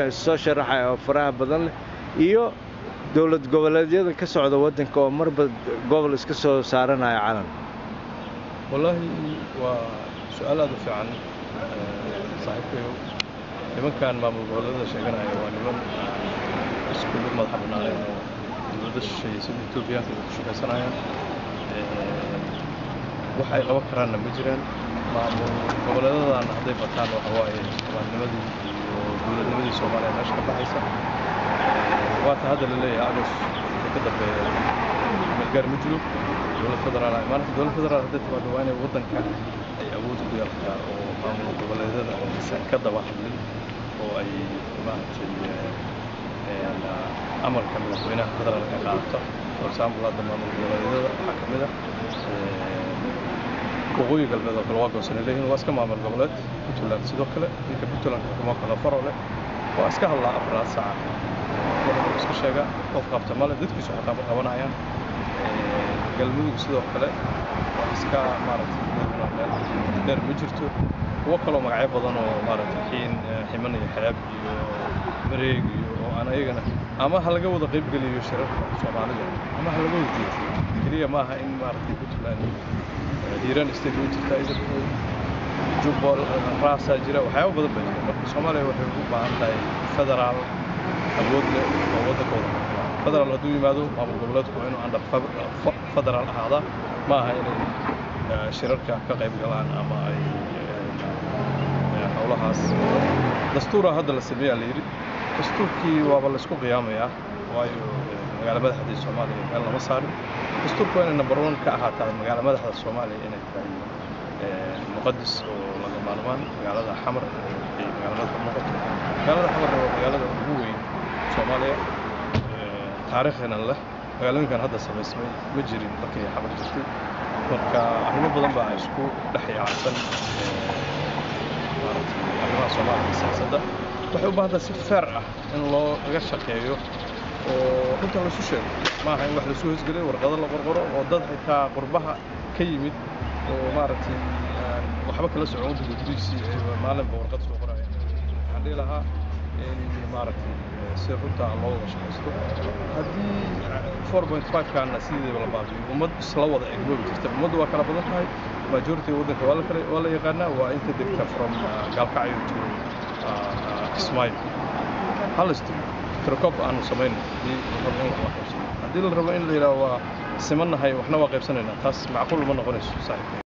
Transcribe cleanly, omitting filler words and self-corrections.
madaxweynayaashan issoo sharaxaya oo faraha badan leh iyo dowlad goboleedyada ka socda waddanka oo marba gobol iska soo saaranaya calan? Wallaahi waa su-aal aada u fiican, saaxiibkayo. Nimankan maamul goboleedada sheeganaya waa niman isku mid madaxa bannaaneen oo dowladda shisheeye sida Etoobiyaanka ay ku shaqaysanayaan. Wax ay qaban karaanna ma jiraan. Maamul goboleedadan hadday bataan, waxa waaye soomaalinimadii iyo dowladnimadii Soomaaliya meesha ka baxaysa. Waata hadda la leeyahay August wixii ka dambeeya meelgaar ma jiro, dowlad federaal ah imaanaysa. Dowlad federaal hadday timaado, waa inay waddanka ay awood ku yeelataa oo maamul goboleedyada aysan ka daba hadlin oo ay maaragtay amarka madaxweynaha federaalka qaadato. For example, hadda maamul goboleedyada waxaa ka mid ah Waqooyi Galbeed oo kale, waa goosanay leeyihiin, waa iska maamul goboleed. Puntland sidoo kale, ninka Puntland xukumo kale faro leh waa iska hadlaa 4 saac, wuxuu iska sheegaa, qof qabta male, dadkiisu xataa ma qabanayaan. Galmudug sidoo kale waa iska maaragtay, iyaduna meel dheer ma jirto. Kuwo kaloo magacyo badan oo maaragtay Xiin, Ximan iyo Xeeb iyo Mareeg iyo oo aan ayagana ama ha laga wada qaybgeliyo shirarka Soomaalida ama ha laga wada joojiyo. Keliya ma aha in maaragtay Puntland, Hiiraan State way jirtaa, iyada Jubba raasaa jira, waxyaabo badan baa jira. Marka Soomaaliya waxay u baahan tahay federaal awood leh oo waddanka wada xukuma. Federaal hadduu yimaado, maamul goboleedku waa inuu under federaal ahaadaa. Ma aha inay shirarka ka qayb galaan ama ay howlahaas. Dastuura hadda la sameeyaa la yidhi, dastuurkii waaba la isku qiyaamayaa, waayo magaalo madaxdii Soomaaliya meel lama saarin. Dastuurku waa inay number one ka ahaataa magaalo madaxda Soomaaliya inay tahay muqadis oo laga maarmaan, magaalada Xamar ay magaalo madaxda noqoto. Magaalada Xamarna waa magaalada ugu weyn Soomaaliya, taariikhina leh. Magaalooyinkan hadda samaysmay ma jirin markii Xamar jirtay. Marka arrimo badan baa isku dhex yaacsan maaragtay arrimaha Soomaaliya iyo siyaasadda. Waxay u baahan tahay si fair ah in loo laga shaqeeyo oo runta laisu sheego. Maaha in wax lasu hoosgeliyo, warqado la qorqoro oo dad xitaa qurbaha ka yimid oo maaragtay aan waxba kala socon waddanka gudihiisii ay maalinba warqad soo qorayaan. Waxaan dhihi lahaa in maaragtay si runta loo wada shaqaysto. Haddii 4.5 kaana sideedaba la baabiyo, ummad isla wada egmoobi jirta. Ummaddu waa kala badan tahay. Majority waddanka waa la kala waa la yaqaanaa, waa inta degta from Gaalkacyo to Kismaayo. Hal istiro tirakoob aanu samayno haddii la rabo in wax la qaybsano. Haddii la rabo in la yidhaahdo waa simannahay, waxna waa qaybsanaynaa, taas macquul ma noqonayso, saaxiibkay.